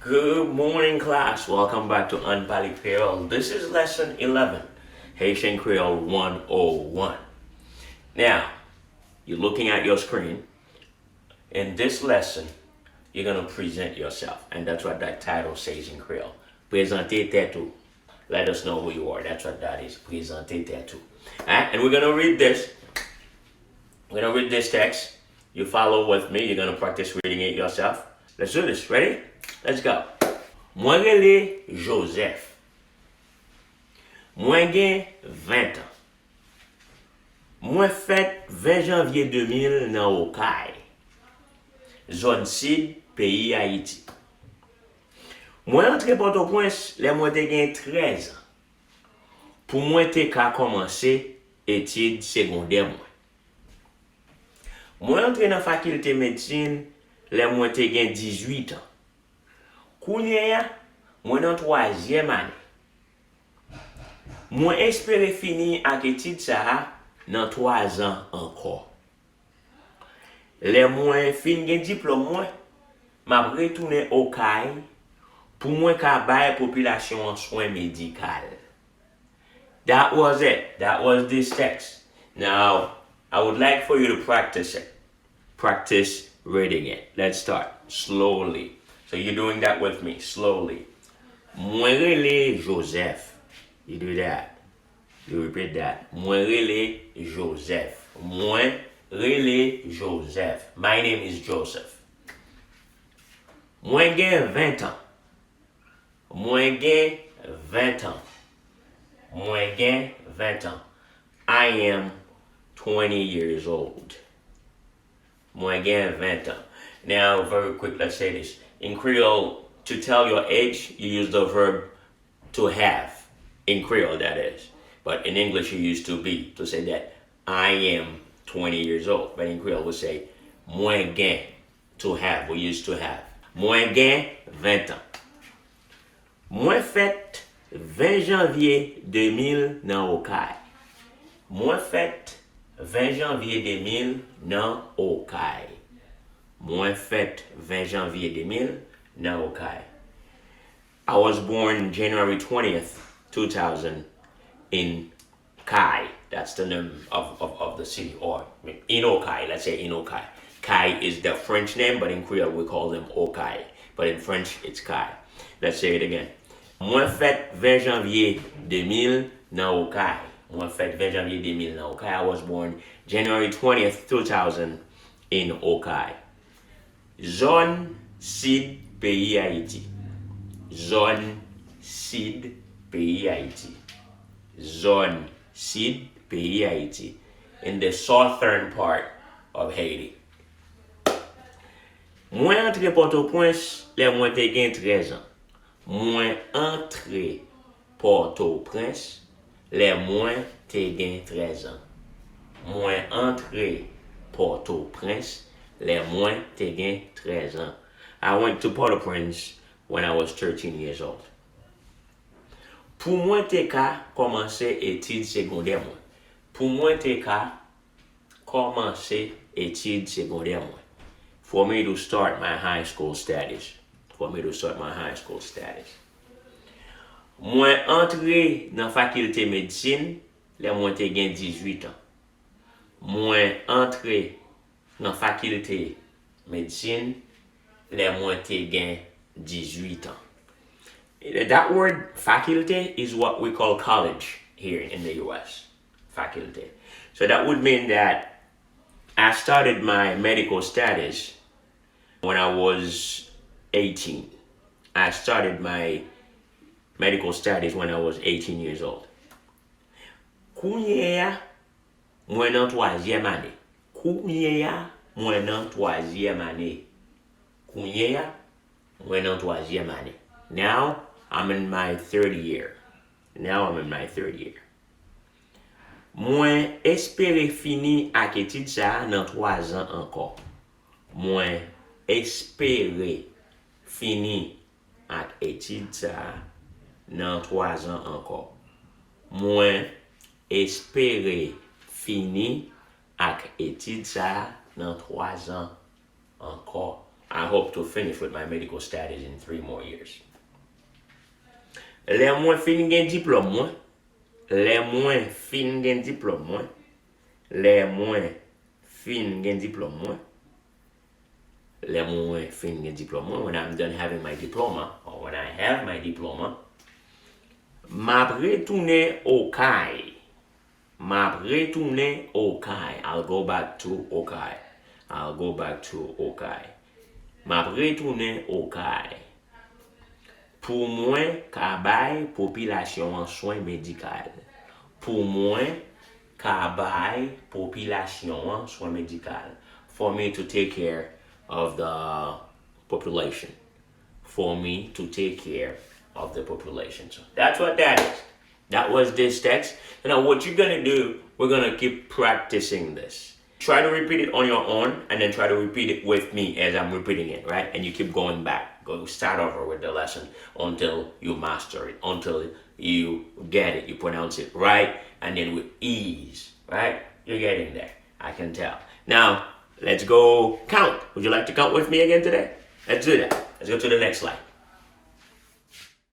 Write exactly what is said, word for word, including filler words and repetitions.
Good morning, class. Welcome back to Ann Pale Kreyòl. This is lesson eleven, Haitian Creole one oh one. Now, you're looking at your screen. In this lesson, you're going to present yourself, and that's what that title says in Creole. Prezante tèt ou. Let us know who you are. That's what that is. Prezante tèt ou. Alright, and we're going to read this. We're going to read this text. You follow with me. You're going to practice reading it yourself. Let's do this. Ready? Let's go. Mwen rele Joseph. Mwen gen ven tan. Mwen fèt ven janvye de mil nan Okay, zòn sid peyi Ayiti. Mwen antre Pòtoprens lè mwen te gen trèz an, pou mwen te ka kòmanse etid segondè mwen. Mwen antre nan fakilte medsin lè mwen te gen dizuit an. Kounye a, mwen nan twazyèm ane. Mwen espere fini ak etid sa a nan twa zan ankò. Lè mwen fin gen diplòm mwen, m ap retounen Okay pou mwen ka bay popilasyon an swen medikal. That was it. That was this text. Now, I would like for you to practice it. Practice reading it. Let's start slowly. So you're doing that with me, slowly. Mwen rele Joseph. You do that. You repeat that. Mwen rele Joseph. Mwen rele Joseph. My name is Joseph. Mwen gen ven tan. Mwen gen ven tan. Mwen gen ven tan. I am twenty years old. Mwen gen ven tan. Now, very quick, let's say this. In Creole, to tell your age, you use the verb to have. In Creole, that is. But in English, you use to be to say that I am twenty years old. But in Creole, we say, mwen gen, to have. We use to have. Mwen gen ven tan. Mwen fèt ven janvye de mil nan Okay. Mwen fèt ven janvye de mil nan Okay. Mwen fèt ven janvye de mil nan Okay. I was born January twentieth, two thousand, in Kai. That's the name of, of, of the city, or in Okay. Let's say in Okay. Kai is the French name, but in Creole we call them Okay. But in French, it's Kai. Let's say it again. Mwen fèt ven janvye de mil nan Okay. Mwen fèt ven janvye de mil nan Okay. I was born January twentieth, two thousand, in Okay. Zòn sid peyi Ayiti. Zòn sid peyi Ayiti. Zòn sid peyi Ayiti. In the southern part of Haiti. Mwen antre Pòtoprens lè mwen te gen trèz an. Mwen antre Pòtoprens lè mwen te gen trèz an. Mwen antre Pòtoprens lè mwen te gen trèz an. I went to Port-au-Prince when I was thirteen years old. Pou mwen te ka kòmanse etid segondè mwen. Pou mwen te ka kòmanse etid segondè mwen. For me to start my high school studies. For me to start my high school studies. Mwen antre nan fakilte medsin lè mwen te gen dizuit an. Mwen antre nan fakilte medsin lè mwen te gen dizuit an. That word faculty is what we call college here in the U S. Faculty. So that would mean that I started my medical studies when I was eighteen. I started my medical studies when I was eighteen years old. Kounye a, mwen nan twazyèm ane. Kounye a, mwen nan twazyèm ane. Kounye a, mwen nan twazyèm ane. Now, I'm in my third year. Now, I'm in my third year. Mwen espere fini ak etid sa a nan twa zan ankò. Mwen espere fini ak etid sa a nan twa zan ankò. Mwen espere fini ak etid sa a nan twa zan ankò. I hope to finish with my medical studies in three more years. Lè mwen fin gen diplòm mwen, lè mwen fin gen diplòm mwen, lè mwen fin gen diplòm mwen, lè mwen fin gen diplòm mwen, when I'm done having my diploma, or when I have my diploma, m ap retounen Okay. M ap retounen Okay. I'll go back to Okay. I'll go back to Okay. M ap retounen Okay. Pou mwen ka bay popilasyon an swen medikal. Pou mwen ka bay popilasyon an swen medikal. For me to take care of the population. For me to take care of the population. So that's what that is. That was this text. So now what you're gonna do, we're gonna keep practicing this. Try to repeat it on your own and then try to repeat it with me as I'm repeating it, right? And you keep going back. Go start over with the lesson until you master it, until you get it, you pronounce it right, and then with ease, right? You're getting there. I can tell. Now, let's go count. Would you like to count with me again today? Let's do that. Let's go to the next slide.